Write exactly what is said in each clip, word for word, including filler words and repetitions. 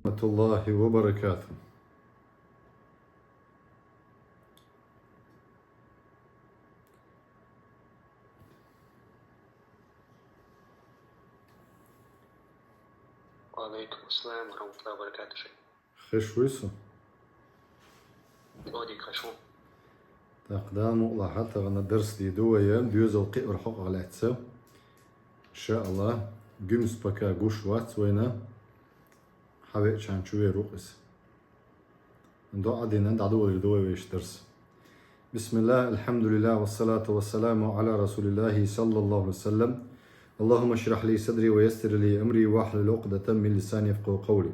ورحمة الله وبركاته. وعليكم السلام ورحمة الله وبركاته، شيخ. Хеш вуй со? Вроде хеш ву. ТӀаккха Дала мукъ лахь, тахана дарс дийду вай, доьзал кхиар хьокъехь лаьцна. Ин ша Аллах, гуьмс пока гуш вац вайна, хьавеачхьана чу вер ву-кх иза. ДоӀа дина дӀадолийр ду вай вешан дарс. بسم الله، الحمد لله، والصلاة والسلام على رسول الله صلى الله عليه وسلم. اللهم اشرح لي صدري ويسر لي أمري واحلل عقدة من لساني يفقهوا قولي.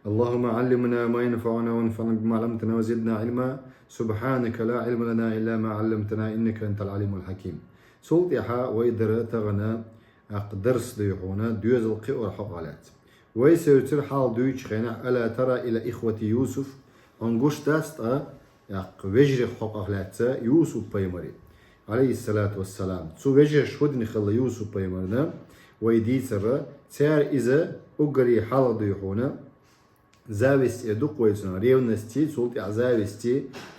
اللهم علمنا ما ينفعنا وانفعنا بما علمتنا وزدنا علما. سبحانك لا علم لنا إلا ما علمتنا إنك أنت العليم الحكيم. Цул тӀаьхьа вай дара тахана, тӀаккха дарс ду хьуна, доьзал кхиар хьокъехь лаьцна. Вай севцира хьал дуьйцучу хенахь: ألا ترى إلى إخوة يوسف؟ Хьуна гуш дац ткъа, тӀаккха вежарий хьокъехь лаьцна Юсуп-пайхамаре, عليه الصلاة والسلام. Цу вежарша хӀун дина хилла Юсуп-пайхамарна, вай дийцира, цара иза уггаре хьалха ду хьуна, зависть эр ду-кх вай цунах, ревность, цул тӀаьхьа зависть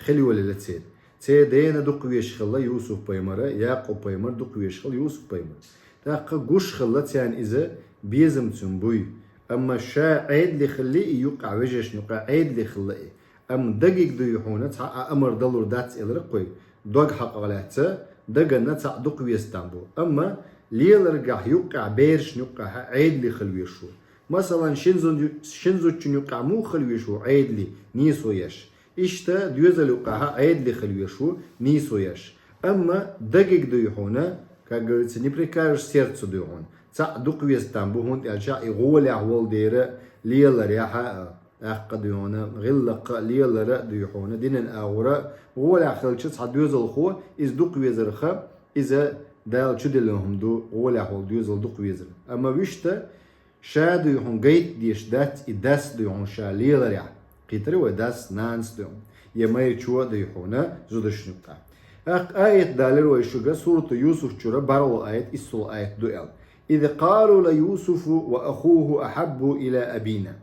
хила йолаелла церан. Церан дена дукха везаш хилла Юсуп-пайхамар, Якъуб-пайхамар дукха везаш хилла Юсуп-пайхамар. ТӀаккха гуш хилла царна иза, безам цунна буй. Амма ша Ӏедале хилла и юккъехь, вежаршна юккъехь Ӏедале хилла и. Амма дагахь ду хьуна, цхьа а амар далур дац элира-кх вай. Дог хьокъехь лаьцна, дагахь цхьаъ дукха веза там бу. Амма леларгахь юккъехь, берашна юккъехь Ӏедале хила везаш ву. Масалан, шина зу-, шина зудчун юккъехь муха хила везаш ву Ӏедале, нийсо еш? Иштта доьзал юккъехь Ӏедале хила везаш ву, нийсо еш. Амма дагахь ду хьуна, как говорится, не прикажешь сердцу ду хьуна. Цхьаъ дукха веза там бу, хӀунда аьлча и гӀолехь волу дера леларехь а, тӀаккха ду хьуна, гӀиллакх а, лелар а ду хьуна, динан агӀор а гӀолехь хилча цхьа доьзалхо, иза дукха везарх, иза Дала чу диллина хӀума ду, гӀолехь волу доьзал дукха везар. Амма вуьшта, ша ду хьуна гайта дезаш дац и дас ду хьуна ша леларехь. Кхийтира вай, дас, нанас ду хьуна, я майрачо а ду хьуна зудашна юккъехь. ТӀаккха аят далийра вай шуьга, сурату Юсуф чуьра бархӀалгӀа аят, иссалгӀа аят ду аьлла: إذ قالوا ليوسف وأخوه أحب إلى أبينا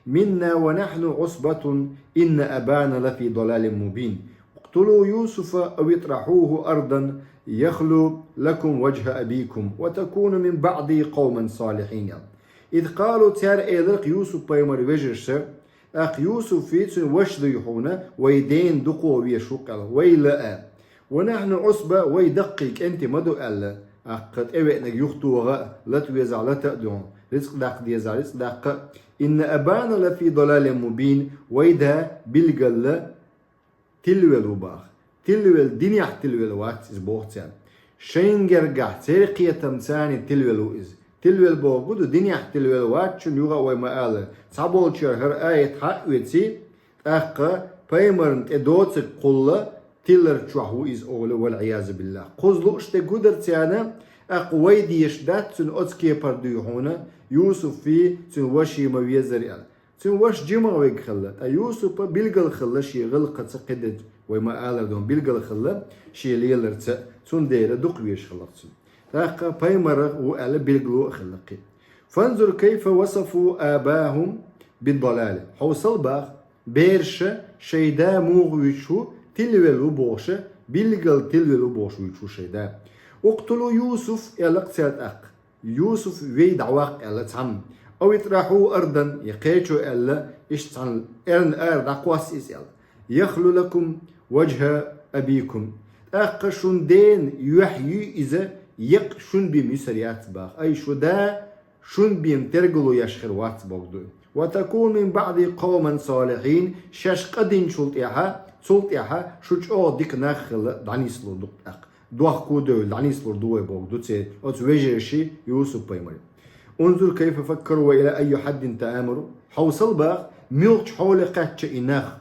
منا ونحن عصبة إن أبانا لفي ضلال مبين. اقتلوا يوسف أو اطرحوه أرضا يخل لكم وجه أبيكم وتكونوا من بعده قوما صالحين. إذ قالوا, цара элира-кх Юсуп-пайхамаран вежарша, тӀаккха Юсуфи цуьнан вашас ду хьуна, вай дена дукха везаш ву-кх аьлла, вай ла а. ونحن عصبة, вай даккхий кӀентий ма ду аьлла, тӀаккха тӀевеанарг юхатоха а, лата везахь лата а ду хьуна, рицкъ даккха дезахь рицкъ даккха а. إن أبانا لفي ضلال مبين, вай да билггала тилвелла ву боху. Тилвелла, динехь тилвелла вац иза боху царна. Шайна гергахь церан кхетамца тилвелла ву иза. Тилвелла бохург ду, динехь тилвелла вац, шуна юха а вай ма-аллара. Цхьаболчара хӀара аят хьа а оьций, тӀаккха пайхамарна тӀе доцург кхулла тилар чохь ву иза олу, والعياذ بالله. Кхуза лууш дерг хӀун дара царна, тӀаккха вай дезаш дац цуьнан оцу кепара ду хьуна, Юсуфи цуьнан ваши ма везара аьлла. Цуьнан ваша жимма а вега хилла, ткъа Юсупа билггала хилла шен гӀиллакхаца кхидерг, вай ма-аллара ду хьуна, билггала хилла шен леларца, цундела дукха везаш хилла-кх цуьнан. ТӀаккха пайхамар ву аьлла билгало а хилла кхин. فانظر كيف وصفوا آباءهم بالضلال. Хьовсал боху, бераша шайн да муха вуьйцуш ву, тилвелла ву бохуша, билггала тилвелла ву бохуш вуьйцуш ву шайн да. اقتلوا يوسف, аьлла-кх цара тӀаккха. Юсуф вей дӀаваккха аьлла цхьамма. أو اطرحوه أرضا, я кхечо аьлла, иштта цхьана эрна ара дӀакхосса иза аьлла. يخل لكم وجه أبيكم. ТӀаккха шун дена юьхь юй иза, еккъа шун бен юьсур яц боху. Ай, шун да шун бен тергало еш хир вац бохург ду. وتكونوا من بعده قوما صالحين, шаьш къа динчул тӀаьхьа, цул тӀаьхьа шу чӀогӀа дика нах хилла дӀанислур ду-кх тӀаккха. Дохко а девлла, дӀанислур ду вай бохург ду церан, оцу вежарший, Юсуп-пайхамарий. انظر كيف فكروا وإلى أي حد تآمروا. Хьовсал боху, муьлхачу хьоле кхаьчна и нах.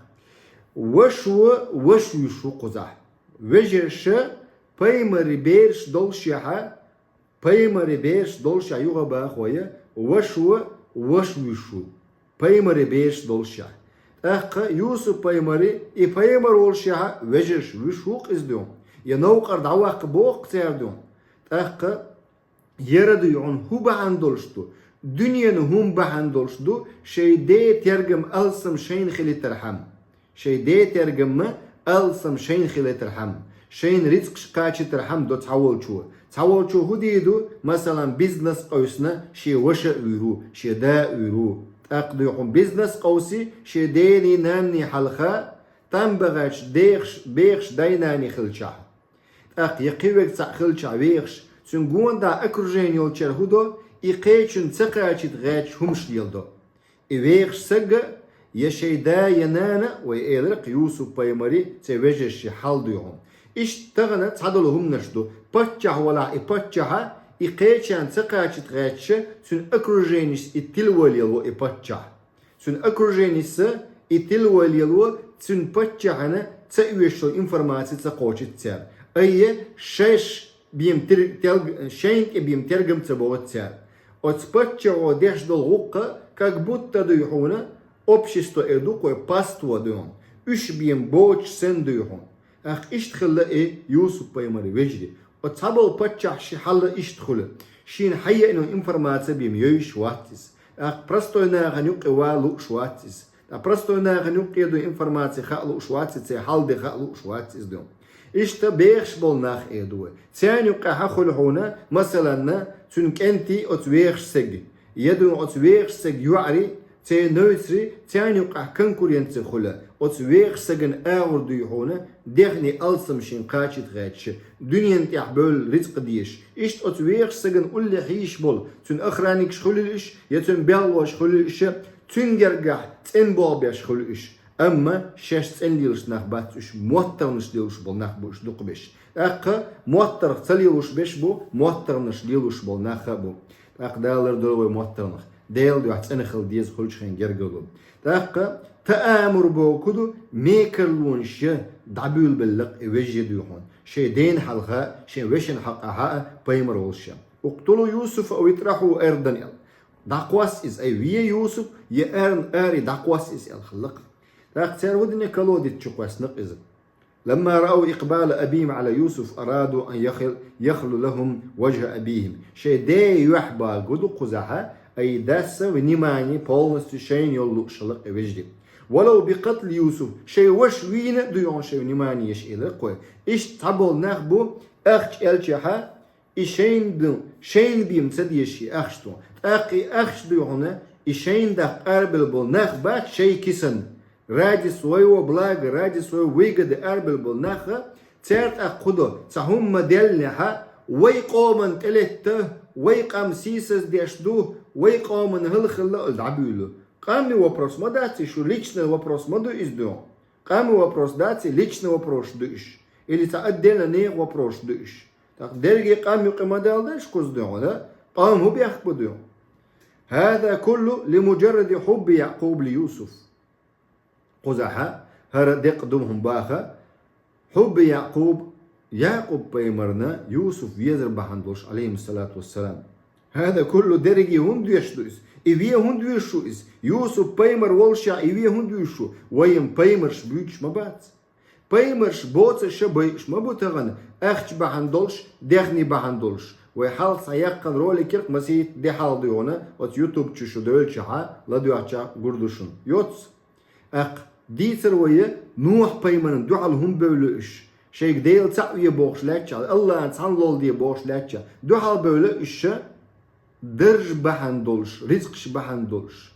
Вашо ваша вуьйцуш ву кхузахь. Вежарша пайхамаран бераш доллушехь, пайхамаран бераш доллушехь юха а боху вай, вашо ваша вуьйцуш ву. Пайхамаран бераш доллушехь. ТӀаккха Юсуп-пайхамаран, и пайхамар воллушехь вежарша вуьйцуш ву-кх иза ду хьуна. Я новкъара дӀаваккха боху-кх цара ду хьуна. ТӀаккха яра ду хьуна хӀун бахьана долуш ду? Дуьненан хӀума бахьана долуш ду шайн ден тергам алсам шайна хилийтархьама. Шайн ден тергам алсам шайна хилийтархьама. Шайна рицкъаш кхачийтархьама до цхьаволчо. Цхьаволчо хӀун дийр ду, масалан, бизнес къовсина, шен ваша а вуьйр ву, шен да а вуьйр ву. ТӀаккха дуй хьуна бизнес къовсий, шен дений, нанний хьалха, тӀом бахача дехаш, бехаш дай-наний хилчахь. ТӀаккха я кхин верг цхьаъ хилчахь вехаш, цуьнан гонаха окружени йолчара хӀун до, и кхечунна ца кхачийта гӀерташ хӀумаш леладо. И вехаш саг а, я шайн да, я нана а, вай элира-кх Юсуп-пайхамаран церан вежаршен хьал дуй хьуна. Иштта тахана цхьадолу хӀуманаш ду. Паччахь валахь, и паччахьа, и кхечарна ца кхачийта гӀерташ, цуьнан окруженис и тилавалла лело и паччахь. Цуьнан окруженис и тилавалла лело, цуьнан паччахьна ца оьшуш йолу информаци ца кхочуьйту цара. Айхьа шаьш бен тер-, телг-, шайна тӀе бен тергам ца бохуьйту цара. Оцу паччахьо деш долу гӀуллакх, как будто дуй хьуна, общество эр ду-кх вай, паство дуй хьуна. Уьш бен боцуш санна дуй хьуна. ТӀаккха иштта хилла и Юсуп-пайхамаран вежарий. Оцу цхьаболу паччахьан шен хьал иштта хуьлу. Шена хьаеана информаци бен йовзуш вац иза. ТӀаккха простой нахана юккъе ван лууш вац иза. Ткъа простой нахана юккъе ду информаци хаа лууш вац иза, церан хьал де хаа лууш вац иза ду. Иштта бехаш болу нах эр ду вай. Царна юккъехь хуьлу хьуна, масалан, цуьнан кӀентий, оцу вехаш сагий, я ду оцу вехаш саган йоӀарий, церан новцарий, царна юккъехь конкуренци хуьлу. Оцу вехаш сагана агӀор дуй хьуна, дехний алсам шена кхачийта гӀерташ, дуьненна тӀехь бевлла рицкъ дезаш. Иштта оцу вехаш сагана уллехь йиш болу, цуьнан охранникаш хуьлийла уьш, я цуьнан белхалоша хуьлийла уьш, цуьнан гергахь цӀена болх беш хуьлу уьш. Амма шаьш цӀена лелаш нах бац уьш, моттаргӀанаш лелаш болу нах бу уьш дукхахберш. ТӀаккха моттаргӀа ца лелаш берш бу, моттаргӀанаш лелаш болу нах а бу. ТӀаккха Дала лардойла вай моттаргӀанах. Делан дуьхьа цӀена хила деза хуьлучу хенахь гергарло. ТӀаккха таамур бохург ду, мекарлонаш дӀабуьйлабелла-кх и вежарий дуй хьуна. Шайн дена хьалха, шайн вешина хьакъехь а пайхамар волуш. «Укътулу Юсуфа ау итрахьуху ардан», аьлла. «ДӀакхосса иза, ай, ве Юсуп, я арна аре дӀакхосса иза», аьлла хилла-кх. ТӀаккха цара хӀун дина, колодец чу кхоьссина-кх иза. «Ламма раау икъбала абихим ала Юсуф араду ан яхил-, яхлу лахум важхьа абихим». Шайн ден юьхь бага ду кхузахь, ай, дас а внимание полностью шайна йолу лууш хилла-кх и вежарий. «Валау бикъатли Юсуф», шайн ваша вийна а дуй хьуна шайн внимание еш, элира-кх вай. Иштта цхьаболу нах бу, ахча аьллачохь, и шайна ду, шайна бен ца дезаш и ахча ду. ТӀаккха и ахча дуй хьуна, и шайна даккха арабелла болу нах бац шайн кисана. Ради своего блага, ради своего выгоды арабелла болу нах а, цара тӀаккха хӀун до, цхьа хӀума ма-деллинехь, вай къоманна тӀелетта, вай къам сийсаздеш ду, вай къоманна хӀаллакьхилла аьлла дӀабуьйлу. Къоман вопрос ма дац и, шу личный вопрос ма ду иза ду. Къоман вопрос дац и, личный вопрос ду уьш. Или цхьа отдельно нехан вопрос ду уьш. ТӀаккха дерриге къам юкъа ма даладайша кхуза дуй хьуна, къам хӀун бехк бу дуй хьуна? «Хаза куллу ли муджарради хьубби Якъуб ли Юсуф». Кхузахь хӀара декъа ду хӀума баха, хьубби Якъуб, Якъуб-пайхамарна Юсуф везар бахьана долуш, алейхиссалату вассалам. «Хаза куллу», дерриге хӀунда доьшуш ду иза? И вен хӀунда вуьйш ву иза? Юсуп-пайхамар волушехь, и вен хӀунда вуьйш ву? Вайн пайхамарш буьйцуш ма бац. Пайхамарш боцурш а байъуш ма бу тахана, ахча бахьана долуш, дехний бахьана долуш. Вай хьалха схьаяккхина роликера-кх масийтта де хьалха дуй хьуна, оцу YouTube чу шу девллачохь, ладоьгӀчохь гур ду шуна. Йоццу. ТӀаккха дийцар вай, Нухь-пайхамарна дуьхьал хӀунда бевлла уьш? Шайга Дела цхьаъ ве бохуш лаьттачохь, Аллахьна цхьаьна лолде бохуш лаьттачохь, дуьхьал бевлла уьш ша дарж бахьана долуш, рицкъаш бахьана долуш.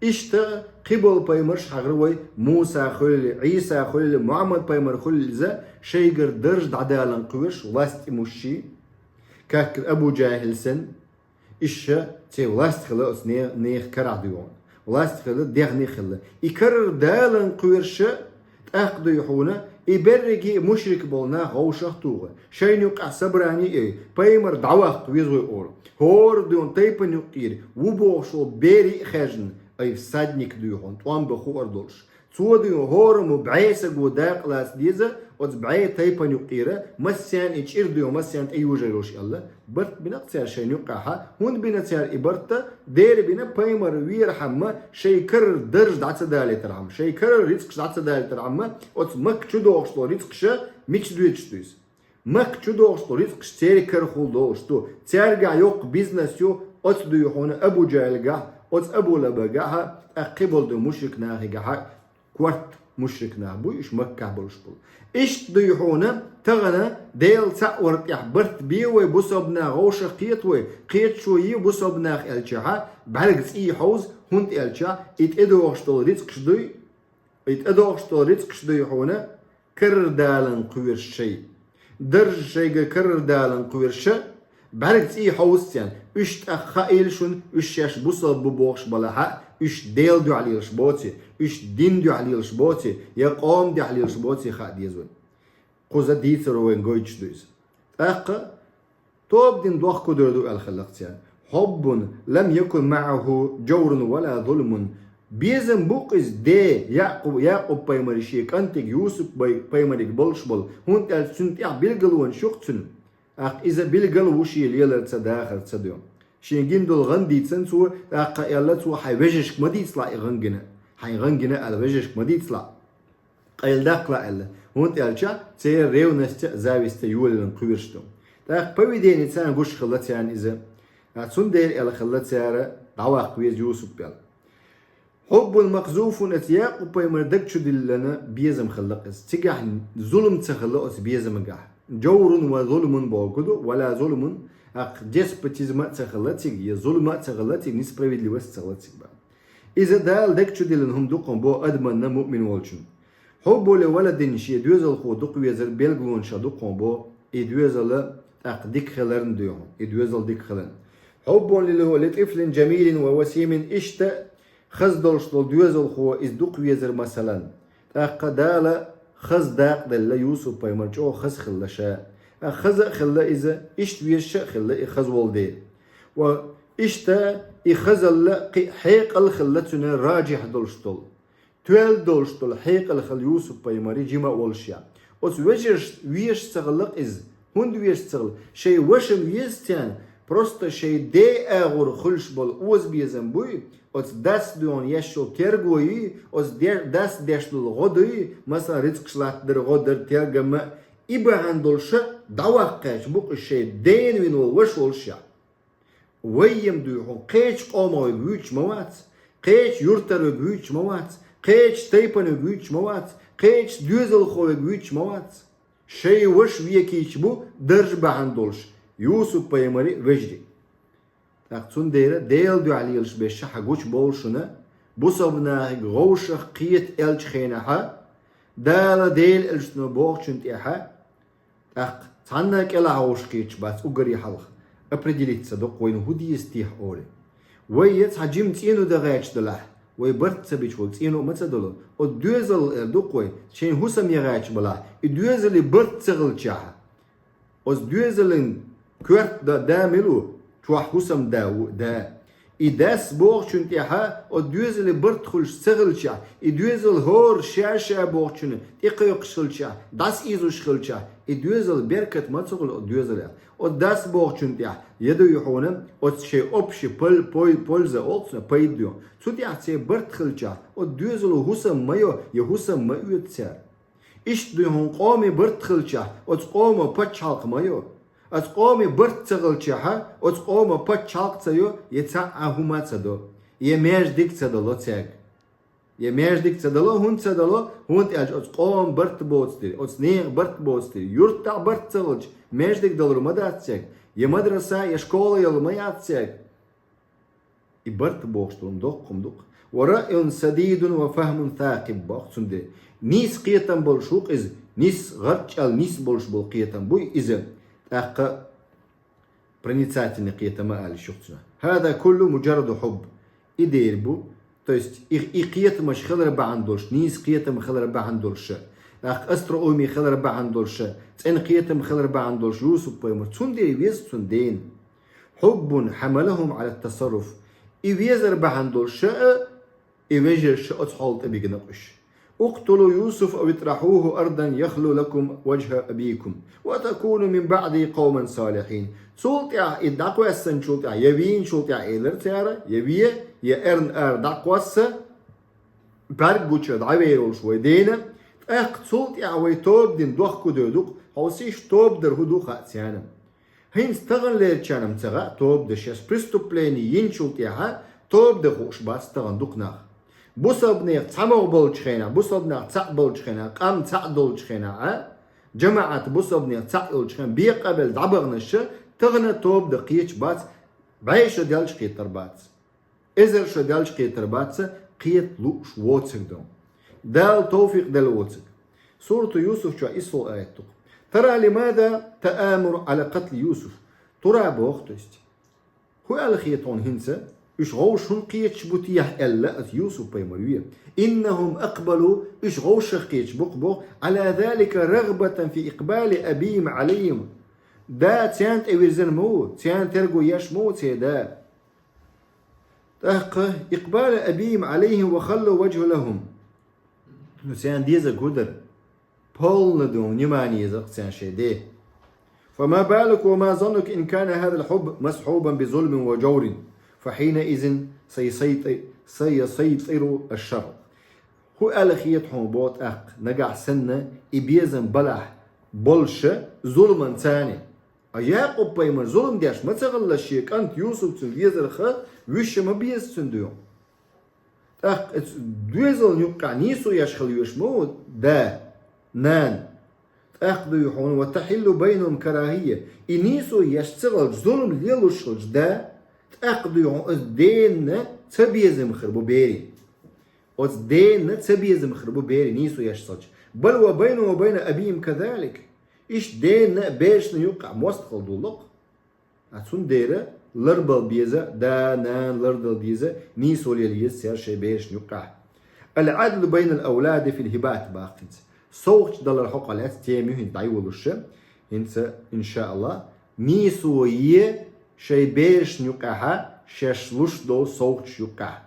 Иштта кхиболу пайхамарш хьахара вай, Муса хуьлийла, Ӏийса хуьлийла, Мухьаммад-пайхамар хуьлийла иза, шайгара дарж дӀадаларна кхоьруш, власть имущие, как Абу Джахил санна, иштта церан власть хилла оцу не-, нехан карахь дуй хьуна. Власть хилла, дехний хилла. И карара даларна кхоьруш а, тӀаккха дуй хьуна, и берриге а мушрик болу нах вовшах а туху. Шайна юккъехь собрани а йой, пайхамар дӀаваккха веза вай олура. ХӀора дуй хьуна тайпана юккъера, ву бохуш волу берий а хаьржина, ай, всадник дуй хьуна, тӀом бан хуур долуш. Цо дуй хьуна хӀораммо бӀе саго дакъа лаца деза, оцу бӀе тайпана юккъера, массарна и чӀир дуй хьуна, массарна тӀейожар йолуш аьлла. Барт бина-кх цара шайна юккъехь, хӀунда бина цара и барт? Дера бина, пайхамар верхьама шайн карара дарж дӀа ца далийтархьама, шайн карара рицкъаш дӀа ца далийтархьама, оцу Макка чу дохуш долу рицкъаш мича доьдуш ду иза? Макка чу дохуш долу рицкъаш церан карахула дохуш ду. Цаьргахь йоккха бизнес ю, Оцу дуй хьуна Абу Джахьилгахь, оцу Абу Лабагахьа, тӀаккха кхиболу ду мушрик нахигахьа, корта мушрик нах бу, уьш Маккахь болуш болу. Иштта дуй хьуна, тахана Делан цхьаъ вар тӀехь барт бе вай, бусалба нах вовшах кхета вай, кхеташо е бусалба нах аьлчахьа, бӀаьрга цӀий хьовза, хӀунда аьлча и тӀедогӀуш долу рицкъаш дуй, и тӀедогӀуш долу рицкъаш дуй хьуна, карардалан кхоьруш шай. Даржа шайга карардалан кхоьруша, бӀаьрга цӀий хьовза царна. Уьш тӀаккха хаийла шуна, уьш шаьш бусалба бу бохуш балахьа, уьш Делан дуьхьа лелаш боций, уьш дин дуьхьа лелаш боций, я къоман дуьхьа лелаш боций хаа деза вай. Кхуза дийцаро вайн гойтуш ду иза. ТӀаккха тоба дина дохко дер ду аьлла хиллакх церан. Хьуббун лам якун маӀаху джаврун ва ла зулмун. Безам бу-кх иза ден, Якъуб, Якъуб-пайхамаре шен кӀантиг Юсуп-пай-, пайхамариг болуш болу, хӀунда аьлча цуьнан тӀехь билгалонаш ю-кх цуьнан. ТӀаккха иза билгал ву шен лелар ца дахар ца дуьйхьа. Шен гина долу гӀан дийцина цо, тӀаккха аьлла цо: «Хьайн вежаршка ма дийцалахь и гӀан гина. Хьайн гӀан гина аьлла вежаршка ма дийцалахь». Къайладаккхалахь аьлла. ХӀунда аьлча церан ревность а, зависть а йолаелла кхоьруш ду. ТӀаккха поведение царна гуш хилла царна иза. А цундела аьлла хилла цара: «ДӀаваккха веза Юсуп», – аьлла. Хьуббун макзуфун, оцу Якъуб-пайхамаран даг чу диллина безам хилла иза. Цигахь зулам ца хилла оцу безамагахь. Джаврун ва зулмун бохург ду, ва ла зулмун, тӀаккха деспотизм а ца хилла цига, я зулам а ца хилла цига, несправедливость ца хилла цига боху. Иза Дала даг чу диллина хӀума ду-кх хьуна боху адаманна, муъмин волчунна. Хьуббу ли валадин, шен доьзалхо дукха везар билгалонех ду-кх хьуна боху, и доьзал тӀаккха дика хиларна дуй хьуна, и доьзал дика хиларна. Хьуббун ли, ли тӀифлин джамилин ва васимин, иштта хаза долуш долу доьзалхо иза дукха везар, масалан. ТӀаккха Дала хаза дакъа делла, Юсуп-пайхамар чӀогӀа хаза хилла ша. ТӀаккха хаза а хилла иза, иштта везаш а хилла и хаза волу дела. Ва иштта и хазалла кхин а хьекъал хилла цуьнан, раджихь долуш долу. Тоьлла долуш долу хьекъал хилла Юсуп-пайхамаре, жима а волуш я. Оцу вежарш везаш ца хилла-кх иза. ХӀунда везаш ца хилла? Шайн ваша веза царна, просто шайн ден агӀор хуьлуш болу озабезам буй, оцу дас дуьхьал еш йолу терго юй, оцу де-, дас деш долу гӀо дуй, масалан, рицкъаш латтадар, гӀо дар, тергам а, и бахьана долуш а дӀаваккхаьча бу-кх шайн дена вина волу ваша волуш я. Вай-м дуй хьуна кхечу къомах верг вуьйцуш ма вац, кхечу юьртара верг вуьйцуш ма вац, кхечу тайпана верг вуьйцуш ма вац, кхечу доьзалхо верг вуьйцуш ма вац. Шайн ваша векийча бу даржа бахьана долуш Юсуп-пайхамаре а, вежарий. ТӀаккха цундела Делан дуьхьа лелаш берш хьан гучу бовлу шуна, бусалба нахиг вовшах кхета аьллачу хенахьа, Дала Делан элчано бохучун тӀехьа, тӀаккха цхьанна а кӀелахьовш кхеташ бац уггаре хьалха. Определиться ду-кх вайна хӀун деза техьа олий. Вай я цхьа жима цӀено дан гӀерташ далахь, вай барт ца бича вай цӀено а ма ца дало. Оцу доьзал эр ду-кх вай, шайн хӀусам ян гӀерташ балахь, и доьзале барт ца хилчахьа. Оцу доьзалан коьрта да, да мила ву, чохь хӀусам да ву, да. И дас бохучун тӀехьа, оцу доьзале барт хуьлуш ца хилчахь, и доьзал хӀора ша-ша бохучунна тӀекхойкхуш хилчахь, дӀасаийзош хилчахь, и доьзал беркат ма ца хуьлу оцу доьзалехь. Оцу дас бохучун тӀехь, я дуй хьуна, оцу шайн общий пол-, пой-, польза олу цунах, пайда ю. Цу тӀехь церан барт хилчахь, оцу доьзало хӀусам ма йо, я хӀусам ма оьцу цара. Иштта дуй хьуна къоме барт хилчахь, оцу къомо пачхьалкх ма йо. Оцу къоме барт ца хилчахьа, оцу къомо пачхьалкх ца йо, я цхьа а хӀума ца до, я маьждиг ца дало цаьрга. Я маьждиг ца дало, хӀунда ца дало, хӀунда аьлча оцу къомо барт боцу дела, оцу нехан барт боцу дела, юьртахь барт ца хилча, маьждиг далур ма дац цаьрга, я мадраса, я школа ялур ма яц цаьрга. И барт бохуш долу доккха хӀума ду-кх. Ва раъюн садидун ва фахмун сакъиб боху цундела. Нийса кхетам болуш ву-кх иза, нийса гӀарчӀ аьлла, нийса болуш болу кхетам буй иза. ТӀаккха проницательный кхетам а ала йиш ю-кх цунах. Хаза куллу муджарраду хьубб. И дера бу, то есть и, и кхетамаш хилар бахьана долуш, нийса кхетам хилар бахьана долуш, тӀаккха остроумие хилар бахьана долуш, цӀена кхетам хилар бахьана долуш Юсуп-пайхамар цундела веза цуьнан дена. Хьуббун хьамалахум Ӏала тасарруф. И везар бахьана долуш а, и вежарша оцу хьол тӀе бигна-кх уьш. Уктулу Юсуф ав итрахьуху ардан яхлу лакум ваджхӀу абикум, ва такуну мин баӀди къавман салихьин. Цул тӀаьхьа и дӀакхоьссинчул тӀаьхьа, я вийначул тӀаьхьа, элира цара, я ве, я эрна ара дӀакхосса, бӀаьрг гуча дӀавер волуш вай дена, тӀаккха цул тӀаьхьа вай тоба дина дохко дер ду-кх, хьовсийша, тоба дар хӀун ду хаьа царна. ХӀинца таханлерчарна ма ца хаьа тоба дан, шоаш преступлени йинчул тӀехьа тоба дан хууш бац тахана дукха нах. Бусалба нехан цхьа могӀа болчу хенахь, бусалба нах цхьаъ болчу хенахь, къам цхьаъ долчу хенахь, а? ЖамаӀат бусалба нехан цхьаъ йолчу хенахь, бекъа а белла дӀабаханаш, тахана тоба дан кхеташ бац, бӀе шо даьлча кхетар бац. Эзар шо даьлча кхетар бац, кхета лууш воцург ду. Дала товфикъ делла воцург. Сурату Юсуф чохь исс аят ду. ترى لماذا التآمر على قتل يوسف؟ Тура боху, то есть. ХӀун аьлла хета хьуна хӀинца? Уьш вовшах хӀунда кхеташ бу техьа аьлла аса Юсуп-пайхамар ве. إنهم أقبلوا, уьш вовшах кхеташ бу-кх боху, على ذلك رغبة في إقبال أبيهم عليهم. Да царна тӀе вирзина ма ву, царна терго еш ма ву церан да. ТӀаккха إقبال أبيهم عليهم وخلوا وجهه لهم. Ну, царна дезарг хӀун дара? Полна ду внимание еза-кх царна шайн ден. فما بالك وما ظنك إن كان هذا الحب مصحوبا بظلم وجور فحينئذ سيسيط-، سيسيطر الشر. ХӀун аьлла хета хьуна боху тӀаккха, нагахь санна и безам балахь болуш зуламан царна? Ткъа Якъуб-пайхамар зулам деш ма ца хилла, шен кӀант Юсуп цунна везарх вуьйш ма беза цунна дуьйхьа. ТӀаккха оцу доьзална юккъехь нийсо еш хила везаш ма ву да, нана. ТӀаккха дуй хьуна, وتحل بينهم كراهية. И нийсо еш ца хилча, зулам лелош хилча да, тӀаккха дуй хьуна, оцу дена ца безам хир бу берийн. Оцу дена ца безам хир бу берийн нийсо еш ца хилча. بل وبينهم وبين أبيهم كذلك. Иштта дена а, берашна юккъехь мостагӀалла долу-кх. А цундела лардала беза, да, нана лардала деза, нийсо лела еза церан шайн берашна юккъехь. العدل بين الأولاد في الهبات боху хӀинца. СовгӀаташ далар хьокъехь лаьцна тема ю хӀинца дӀайолуш. ХӀинца, иншааллахӀ, нийсо е шайн берашна юккъехь шаьш луш долу совгӀаташ юккъехь.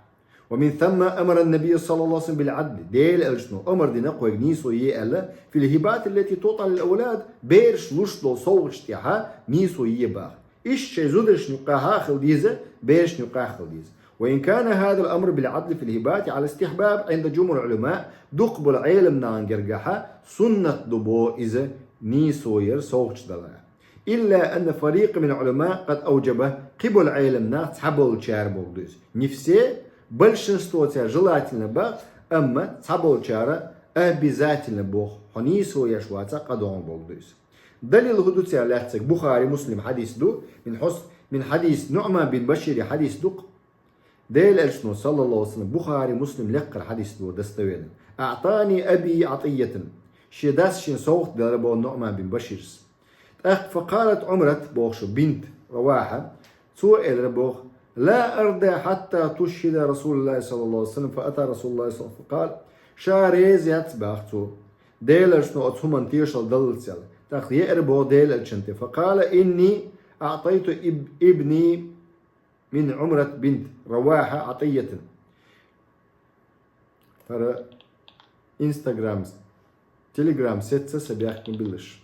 ومن ثم أمر النبي صلى الله عليه وسلم بالعدل. Делан элчано омра дина кхойга нийсо е аьлла, في الهبات التي تعطى للأولاد, бераш луш долу совгӀаташ тӀехь нийсо е боху. Иштта шайн зударшна юккъехь а хила деза, берашна юккъехь а хила деза. وإن كان هذا الأمر بالعدل في الهبات على استحباب عند جمهور العلماء, дукхахболу Ӏеламнахана гергахь суннат ду боху иза нийсо яр совгӀаташ далар. إلا أن فريقا من العلماء قد أوجبه, кхиболу Ӏеламнах цхьаболчара боху ду иза. Не все, большинство цара желательно боху, амма цхьаболчара обязательно боху, хьо нийсо еш вацахь къа ду хьуна боху ду иза. Далил хӀун ду цара лаьцнарг? Бухари, Муслим хьадис ду, мин хьус-, мин хьадис НуӀман бин Башири хьадис ду-кх. Делан элчано, саллаллаху алейхи ва саллям, Бухари, Муслим лекхара хьадис ду достоверно. أعطاني أبي عطية. Шен дас шена совгӀат делира боху НуӀман бин Баширс. ТӀаккха فقالت عمرة бохуш бинт Раваха, цо элира боху: لا أرضى حتى تشهد رسول الله صلى الله عليه وسلم. فأتى رسول الله صلى الله عليه وسلم فقال, ша реза яц боху цо, Делан элчано оцу хӀуманна тешалла даллалц аьлла. ТӀаккха еара боху Делан элчанна тӀе. فقال: إني أعطيت اب-، ابني من عمرة بنت رواحة عطية. ХӀара Instagram, Telegram сетца сан бехкам биллаш.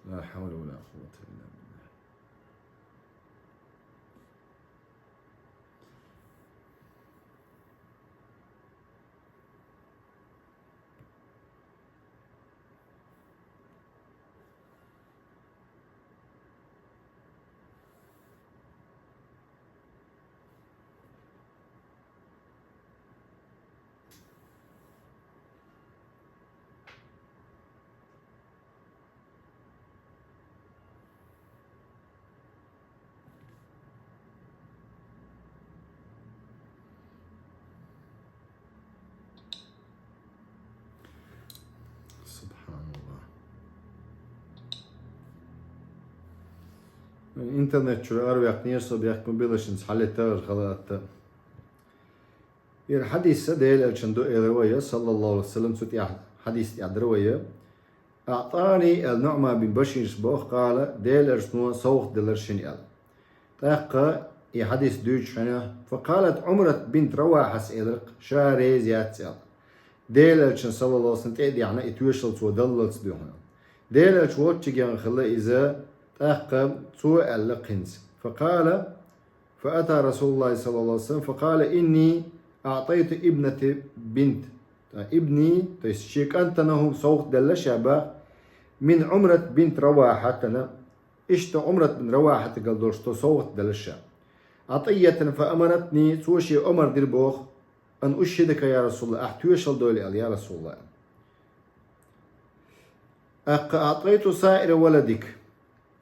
لا حول ولا قوة إلا بالله. СубхьаналлахӀ. Интернет чуьра араваьккхинера со, бехк ма билла, шуьца хьалеттара хала атта. ХӀара хьадис а Делан элчанан ду элира вай, саллаллаху алейхи ва саллям, цу тӀехь хьадис тӀехь дара вай. أعطاني аьлла НуӀман бин Баширс боху, قال, Делан элчано совгӀат делира шена аьлла. ТӀаккха и хьадис дуьйцучу хенахь, فقالت عمرة بنت رواحة элира-кх, ша реза яц аьлла. Делан элчанна, саллаллаху алейхи ва саллям, тӀе а даьхьна, и тоьшалла цо даллалц дуьйхьна. Делан Элча волччагӀа хилла иза, тӀаккха цо аьлла кхинца. فقال، فأتى رسول الله صلى الله عليه وسلم، فقال: إني أعطيت ابنتي بنت. Ибни, то есть шен кӀантана хӀума совгӀат делла ша бах, من عمرة بنت رواحة, иштта Ӏумрат бин Равахьатагара долуш цо совгӀат делла ша. عطية فأمرتني, цо шен омар дира боху, أن أشهدك يا رسول الله, ахь тоьшалла дойла аьлла, я Расулаллах. ТӀаккха أعطيت سائر ولدك.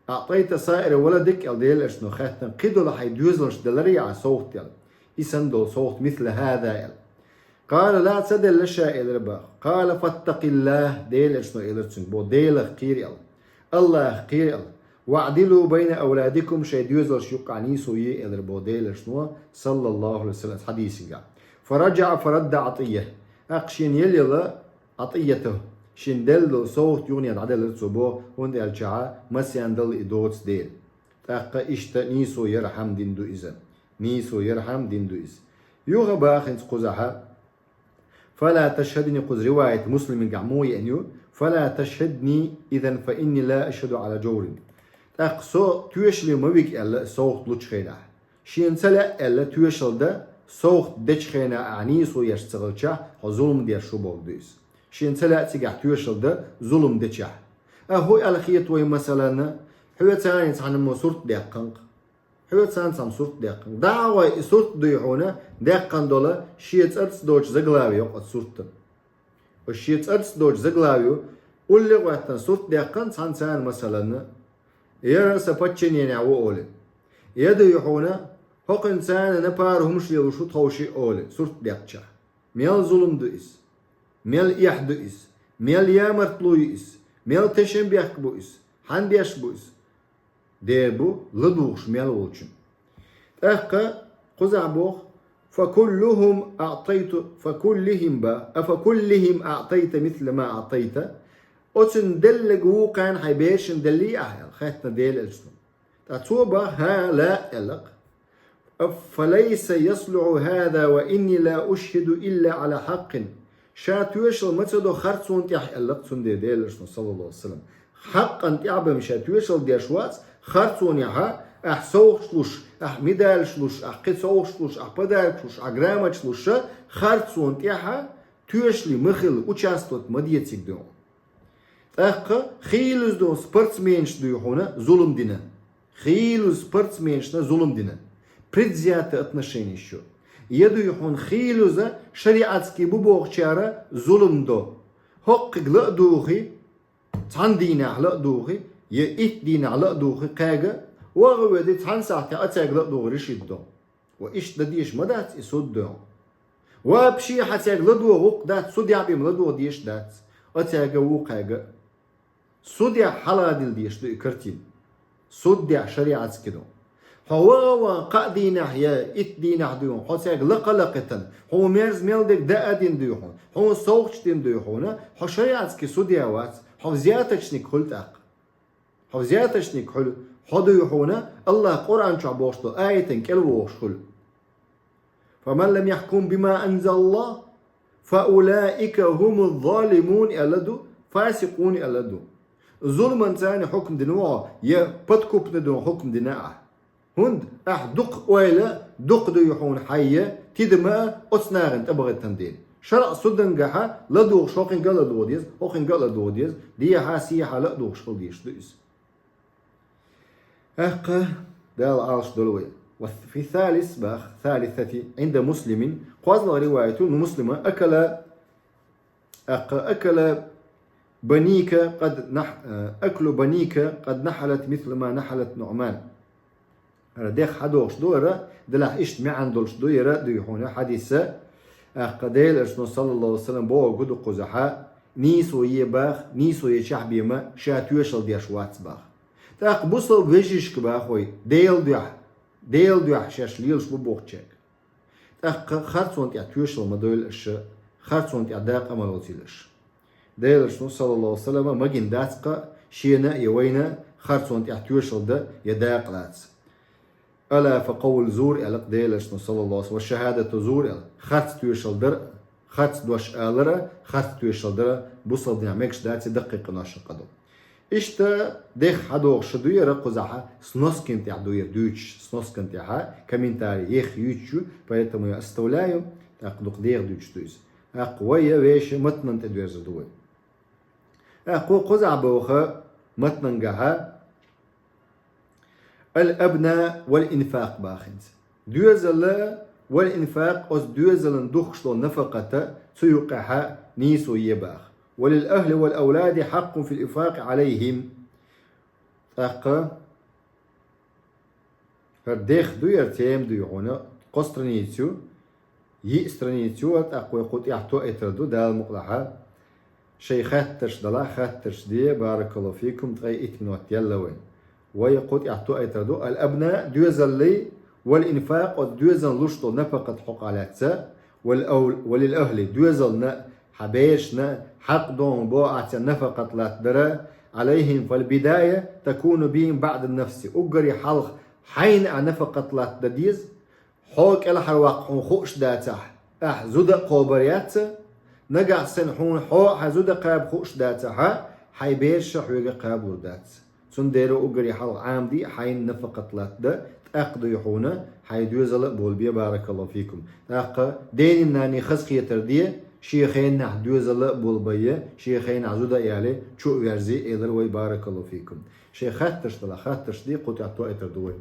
أعطيت سائر ولدك аьлла, Делан Элчано хаьттина, кхидолу хьайн доьзалш деларий ахь совгӀат аьлла. И санна долу совгӀат, مثل هذا аьлла. قال: لا, ца делла ша, элира бах. قال: فاتق الله, Делан Элчано элира цуьнга боху, Делах кхера аьлла. Аллахах кхера аьлла. واعدلوا بين أولادكم, шайн доьзалш юккъехь нийсо е, элира боху Делан Элчано, саллаллаху Ӏалайхи ва саллам, хьадисехь. فرجع فرد عطية. ТӀаккха шена елла Ӏатиятах, шена делла совгӀат юхане дӀаделира цо боху, хӀунда аьлча массарна дала и доцу дела. ТӀаккха иштта нийсо яра хӀума дина ду иза. Нийсо яра хӀума дина ду иза. Юха бах хӀинца кхузахь: فلا تشهدني, кхуза риваят Муслимагахь муха еана ю: فلا تشهدني إذا فإني لا أشهد على جور. ТӀаккха со тоьшалла ма вига аьлла, совгӀат лучу хенахь. Шена ца лаьа аьлла, тоьшалла дан, совгӀат дечу хенахь ахь нийсо еш ца хилчахь, хьо зулам деш ву бохург ду иза. Шена ца лаьа цигахь тоьшалла дан, зулам дечахь. А хӀун аьлла хета вай, масалан, хьоьца цхьаьна цхьаммо сурт даьккхина-кх. Хьоьца цхьаммо сурт даьккхина. ДӀа а гӀой, и сурт дуй хьуна даьккхина долу, шен цӀарца доцу заглави йоккху оцу суртана. Оцу шен цӀарца доцу заглави, улле а гӀоьттина сурт даьккхина цхьаммо царна, масалан, яра сан подчиненехь ву олий. Я дуй хьуна, хӀокхуьнца цхьаьна напара хӀумаш лелош ву тховши олий, сурт даьккхичахь. Мел зулам ду иза? Мел эхь ду иза? Мел ямартло ю иза? Мел тешнабехк бу иза? Хьанна беш бу иза? Дера бу, ладугӀуш мел волчун. ТӀаккха кхузахь боху: فكلهم أعطيت، فكلهم ба, أفكلهم أعطيت مثل ما أعطيت؟ Оцунна делларг вукхарна хьайн берашна деллий ахь аьлла, хаьттина Делан Элчано. Ткъа цо бах: ХӀан, ла, аьлла-кх. فليس يصلح هذا وإني لا أشهد إلا على حق. Ша тоьшалла ма ца до харцонна тӀехь, аьлла-кх цундела Делан Элчано, саллаллаху Ӏалайхи ва саллам. Хьакъан тӀехь бен ша тоьшалла деш вац, харцонехь, ахь совгӀаташ луш, ахь медалаш луш, ахь кхин совгӀаташ луш, ахь подаркаш луш, ахь грамоташ луш, харцонна тӀехь тоьшалла ма хила, участвовать ма де цига дуьйхьуна. ТӀаккха хийлаза ду спортсменашна дуй хьуна зулам дина. Хийлаза спортсменашна зулам дина. Предвзятое отношение ещё. Я дуй хьуна хийлаза шариатский бу бохучара зулам до. ХӀокхуьнга ла а духий, цхьана дийнахь ла а духий, я итт дийнахь ла а духий кхаьга, ваха а ведий, цхьана сахьтехь оцаьрга ла а духар йиш йитадо. Ва иштта дан дезаш ма дац и суд дуьйхьуна. Вообще хьоьцаьрга ладогӀа гӀуллакх дац, судехь бен ладогӀа дезаш дац. Оцаьрга а, вукхаьрга а. Судехь хьаладилла дезаш ду и картина. Судехь шариатский ду. Хьо ваха а вахана кхаа дийнахь я итт дийнахь дуьйхьуна, хьо цаьрга лакха а лакхийтина, хьуна мерза мел дерг даа а дина дуьйхьуна, хьуна совгӀаташ дина дуьйхьуна, хьо шариатский судья вац, хьо взяточник хуьлу тӀаккха. Хьо взяточник хуьлу, хьо дуй хьуна, Аллах Къуръан чохь бохуш долу аятан кӀел вогӀуш хуьлу. فمن لم يحكم بما أنزل الله فأولئك هم الظالمون аьлла ду, фасикъун аьлла ду. Зуламан царна хьукм дина ву хьо, я подкупный дуьйхьуна хьукм дина ахь. ХӀунда аьлча дукха ойла, дукха дуй хьуна хьайн тидам а оцу нахана тӀебахийтина дела. ШарӀан судангахь ладугӀуш хӀокхуьнга а ладугӀа деза, хӀокхуьнга а ладугӀа деза, дехьа, сехьа ладугӀуш хила дезаш ду иза. ТӀаккха Дала Ӏалаш долу вай. وفي الثالث бах, ثالثة عند مسلم, кхозлагӀа риваят ю Муслима: أكل ТӀаккха أكل بنيك قد نح-, э, أكل بنيك قد نحلت مثل ما نحلت نعمان. ХӀара дехьа хьадогӀуш ду хӀара, делахь иштта маьӀна долуш ду хӀара дуй хьуна хьадис. ТӀаккха Делан Элчано, саллаллаху Ӏалайхи ва саллам, бохург ду кхузахь: нийсо е бах, нийсо ечохь бен ма ша тоьшалла деш вац бах. ТӀаккха бусалба вежаршка бах вай, Делан дуьхьа, Делан дуьхьа шаьш лелаш бу бохучаьрга. ТӀаккха харцонна тӀехь тоьшалла ма дойла аша, харцонна тӀехь дакъа а ма лоцийла аша. Делан Элчано, саллаллаху Ӏалайхи ва саллам, магийна дац-кх шена а, я вайна а харцонна тӀехь тоьшалла дан я дакъа лаца. ألا فقول الزور аьлла-кх Делан Элчано, саллаллаху Ӏалайхи ва саллам, ва шахӀадату зур аьлла, харц тоьшалла дар а, харц дош алар а, харц тоьшалла дар а бусалба динехь мегаш дац, даккхий къиношна къа ду. Иштта дехха хьадохуш ду яра кхузахь, сноскин тӀехь ду яра дуьйцуш, сноскин тӀехь комментарий еха юьйцуш ю, поэтому я оставляю, тӀаккха дукха деха дуьйцуш ду иза. ТӀаккха вай я вешан матнан тӀе доьрзур ду вай. ТӀаккха кхузахь боху матнангахь, «Ал-абна вал-инфакъ» бахинца. Доьзал вал-инфакъ, оцу доьзална духкуш долу нафакъата цу юкъехь нийсо е баха. «Ва лил-ахли вал-авлади хьакъкъун фил-инфакъи Ӏалайхим». ТӀаккха хӀара дехха ду, яра тема ду хьуна, кхо страница ю, йиъ страница ю, тӀаккха вай кху тӀехь тоуьйтур ду, Дала мукъ лахь. Шайн хаттарш далахь, хаттарш де, баракаллаху фикум, ткъе итт минот елла вайн. Вай кху тӀехь тоуьйтур ду, «Ал-абна», доьзаллий, «вал-инфакъ», оцу доьзална луш долу нафакъат хьокъехь лаьцна, «вал-ав-, ва лил-ахли», доьзална, хьан берашна, «хьакъкъун» боху ахь царна нафакъат латтадара, «Ӏалайхим», «фал-бидая такуну бихим баӀдан-нафси». Уггаре хьалха хьайна ахь нафакъат латтадан деза, хьо кӀелхьарваккха хьуна хууш дацахь, ахь зуда а кхобур яц, нагахь санна хьуна хьо а хьайн зуда кхаба хууш дацахь, хьайн бераш а хьоьга кхабалур дац. Цундела уггаре хьалха Ӏамаде хьайна нафакъат латтадан, тӀаккха дуй хьуна хьайн доьзал а болабе, баракаллаху фикум. ТӀаккха денна-нанна хазахетар де, шен хенахь доьзал а болабе, шен хенахь зуда а яле, чу а верзе, элира вай, баракаллаху фикум. Шайн хаттарш далахь, хаттарш де, кху тӀехь тоуьйтур ду вай.